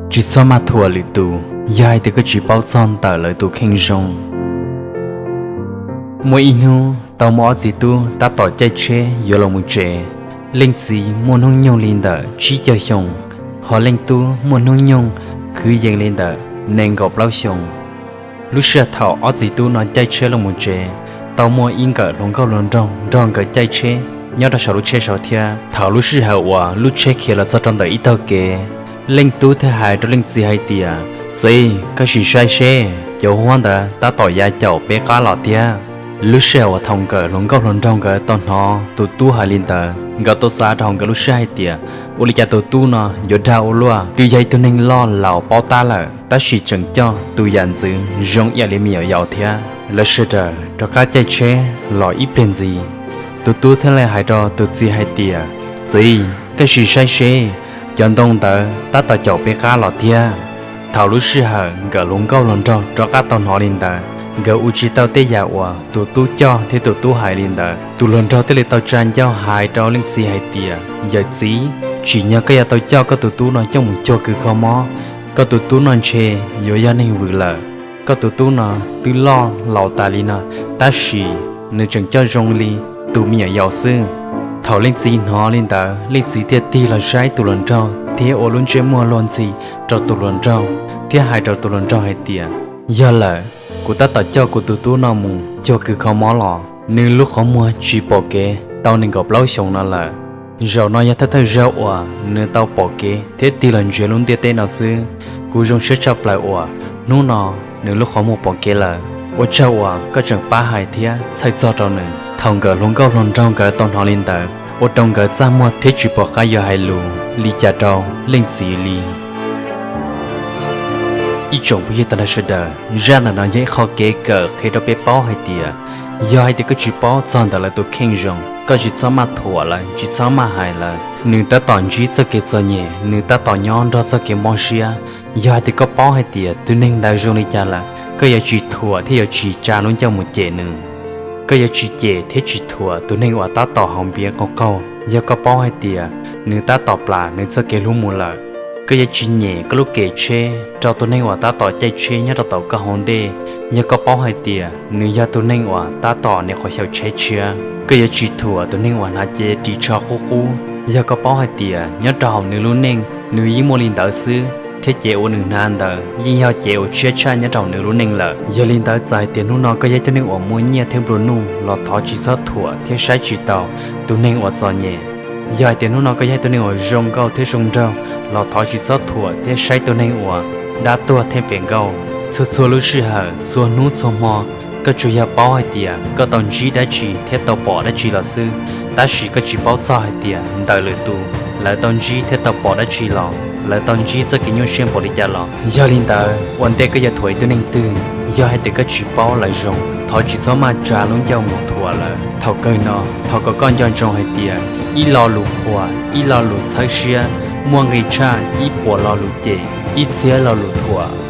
Tsis txhob maj thuam lwm tus yog hais tias koj tsis paub txog ntawm lawv tus kheej zoo. Muaj ib hnub tau muaj ob txiv tub tab tom caij tsheb yuav los mus tsev. Leej txiv muaj hnub nyoog li ntawm tsib caug xyoo, ho leej tub muaj hnub nyoog kwv yees li ntawm nees nkaum plaub xyoo. Lub sij hawm thaum ob txiv tub no caij tsheb los mus tsev, tau muaj ib nkawm hluas nkauj hluas nraug nrog nkawd caij tsheb nyob rau saum lub tsheb saud thiab. Thaum lub sij hawm uas lub tsheb khiav los txog rau ntawm ib tog kev, leej tub thiaj hais rau leej txiv hais tias, Txiv, koj sim saib seb, cov huab ntawd tab tom ya caum peb qab los tiag. Lub sij hawm uas thaum nkawm hluas nkauj hluas nraug nkawd tau hnov tus tub hais li ntawd, nkawd tau xav rau hauv nkawd lub siab hais tias, Ua li cas tus tub no yuav dag ua luaj? Twb yog ib tug neeg loj laus paub tab lawm, tab sis tseem coj tus yam ntxwv zoo ib yam li me nyuam yaus thiab. Lawv sawv daws rov qab caij tsheb los ib pliag ntxiv, tus tub thiaj li hais rau tus txiv hais tias, Txiv, koj sim saib seb, cov ntoo ntawd tab tom caum peb qab los tiag. Thaum lub sij hawm nkawm hluas nkauj hluas nraug rov qab tau hnov li ntawd, nkawd ua tsis tau tej yam uas tus tub coj thiab tus tub hais li ntawd. Tus hluas nraug thiaj li tau tsa ncauj hais rau leej txiv hais tias, Yawm txiv, tsim nyog koj yuav tau coj koj tus tub no coj mus cuag kws kho mob. Koj tus tub no ntshe yuav yog neeg vwm lawm. Koj tus tub no twb loj laus tas li no, tab sis nws tseem coj zoo li tus me nyuam yaus xwb. Thaum leej txiv hnov li ntawd, leej txiv thiaj tig los saib tus hluas nraug thiab ua lub ntsej muag luag ntxhi rau tus hluas nraug, thiab hais rau tus hluas nraug hais tias, Yog lawm, kuv tab tom coj kuv tus tub no mus cuag kws kho mob los, nws lub qhov muag tsis pom kev tau nees nkaum plaub xyoos no lawm. Zaum no yog thawj thawj zaug uas nws tau pom kev thiab tig los ntsia lub ntiaj teb no xwb. Kuv zoo siab tshaj plaws uas hnub no nws lub qhov muag pom kev lawm. Ua tsaug uas koj tseem pab hais thiab txhawj txog rau nws. Thaum nkawm hluas nkauj hluas nraug nkawd tau hnov li ntawd, ua rau nkawd txaj muag thiab tsis pom qab yuav hais lus li cas rau leej txiv li. Ib tsoom phooj ywg tag nrho sawv daws, zaj ntawm no yog ib qho kev kawm qhia rau peb paub hais tias, yog hais tias koj tsis paub txog ntawm lawv tus kheej zoo, koj tsis txhob maj thuam lawv, tsis txhob maj hais lawv. Nws tab tom ntsib txoj kev txom nyem, nws tab tom nyob nrog txoj kev mob siab. Yog hais tias koj paub hais tias tus neeg ntawd zoo li cas lawm, koj yuav tsis thuam thiab yuav tsis tsa lub ncauj mus cem nws. Koj yuav tsis cem thiab tsis thuam tus neeg uas tab tom haus npias qaug qaug, yog koj paub hais tias nws tab tom plam nws txoj kev hlub mus lawm. Koj yuav tsis nyem koj lub kem tsheb rau tus neeg uas tab tom caij tsheb nyob rau tom koj hauv ntej, yog koj paub hais tias nws yog tus neeg uas tab tom nws qhov xyaum tsheb tshiab. Koj yuav tsis thuam tus neeg uas hnav cev ris tsho qub qub, yog koj paub hais tias nyob rau hauv nws lub neej nws yeej muaj li ntawd xwb, thiab cev uas nws hnav ntawd yeej yog cev uas tshiab tshaj nyob rau hauv nws lub neej lawm. Yog li ntawd, txawm hais tias hnub no koj yog ib tug neeg uas muaj nyiaj thiab nplua nuj los thov tsis txhob thuam thiab saib tsis taus tus neeg uas txom nyem. Yog hais tias hnub no koj yog ib tug neeg uas zoo nkauj thiab zoo nraug los thov tsis txhob thuam thiab saib tus neeg uas dab tuag theej pem nkauj. Txhua txhua lub sij hawm, txhua hnub txhua hmo, koj tsuas yog paub hais tias koj tau ntsib dab tsi thiab tau pom dab tsi los xwb, tab sis koj tsis paub txog hais tias ntawm lwm tus lawv tau ntsib thiab tau pom dab tsi los, lawv tau ntsib txoj kev nyuaj siab npaum li cas los. Yog li ntawd, ua ntej koj yuav thuam ib tug neeg twg, yog hais tias koj tsis paub lawv zoo, thov tsis txhob maj tsa lub ncauj mus thuam lawv. Thaum kawg no, thov kom koj nco ntsoov hais tias ib lo lus qhuas, ib lo lus txhawb siab muaj nqi tshaj ib puas lo lus cem, ib txhiab lo lus thuam.